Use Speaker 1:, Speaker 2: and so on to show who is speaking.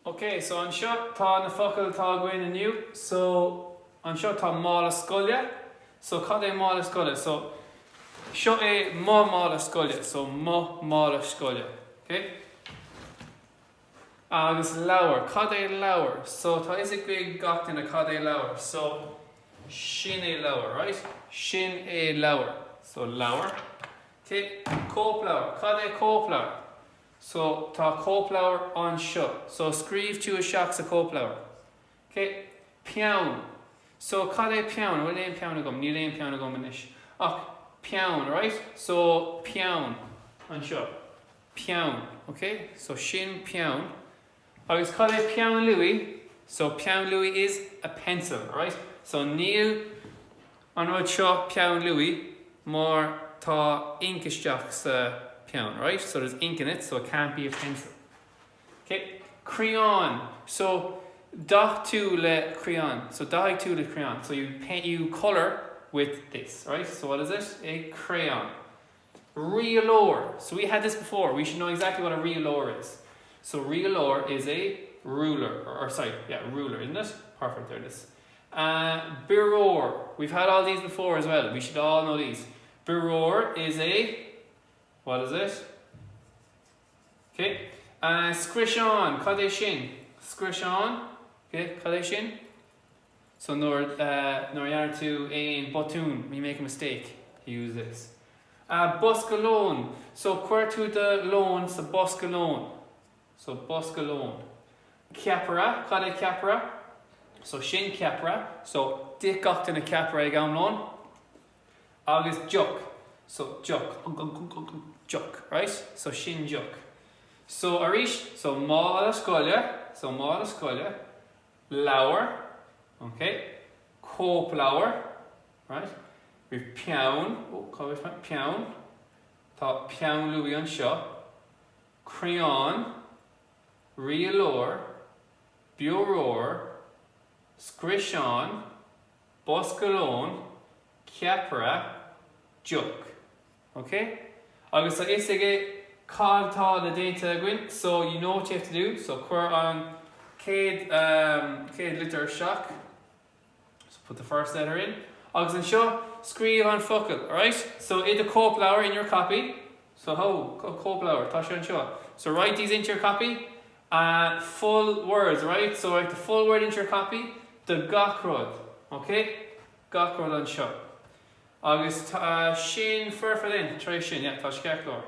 Speaker 1: Ok, so anseo tá na focail atá againn inniu. So, anseo tá mála scoile. So, cad é mála scoile? So, seo é mo mála scoile. So, mo mála scoile. Ok? Agus leabhar. Cad é leabhar? So, tá fhios ag gach duine cad é leabhar. So, sin é leabhar, right? Sin é leabhar. So, leabhar. Ok? Cóipleabhar. Cad é cóipleabhar? So, tá cóipleabhar anseo. So, scríobh tú isteach sa cóipleabhar. Ok? Peann. So, cad é peann? An bhfuil aon peann agam? Níl aon peann agam anois. Ach peann, right? So, peann. Anseo. Peann. Ok? So, sin peann. Agus cad é peann luaí? So, peann luaí is a pencil, right? So, níl an rud seo peann luaí mar tá ink isteach sa peann, right? So, there's ink in it, so it can't be a pencil. Okay? Crián. So, dath tú le crián. So, dathaigh tú le crián. So, you paint, you colour with this, right? So, what is it? A crayon. Rialóir. So we had this before. We should know exactly what a rialóir is. So rialóir is a ruler, or, or sorry, yeah, ruler, isn't it? Perfect, there it is. Uh, Bioróir. We've had all these before as well. We should all know these. Bioróir is a, what is it? Okay. Uh, Scriosán, cad é sin? Scriosán, okay, cad é sin? So nuair uh, nuair a dhéanann tú aon botún, you make a mistake, you use this. Uh, bosca lóin. So cuir tú do lón sa bosca lóin. So bosca lóin. Ceapaire, cad é ceapaire? So sin ceapaire. So d'ith gach duine ceapaire ag am lóin. Agus deoch. So deoch. Deoch, right? So sin deoch. So arís, so mála scoile, so mála scoile, leabhar, okay? Cóipleabhar, right? We've peann, oh, cá bhfuil peann. Tá peann luaí anseo. Crián, rialóir, bioróir, scriosán, bosca lóin, ceapaire, deoch. Ok? Agus tá fhios aige cad tá le déanta againn, so you know what you have to do, so cuir an chéad um, chéad litir isteach. So put the first letter in. Agus anseo, scríobh an focal, alright? So i do cóipleabhar in your copy. So ho, cóipleabhar, tá sé anseo. So write these into your copy. Uh, full words, right? So write the full word into your copy. Do gach rud, okay? Gach rud anseo. Agus tá sin foirfe linn, tar éis sin, yeah, tá sé ceart go leor.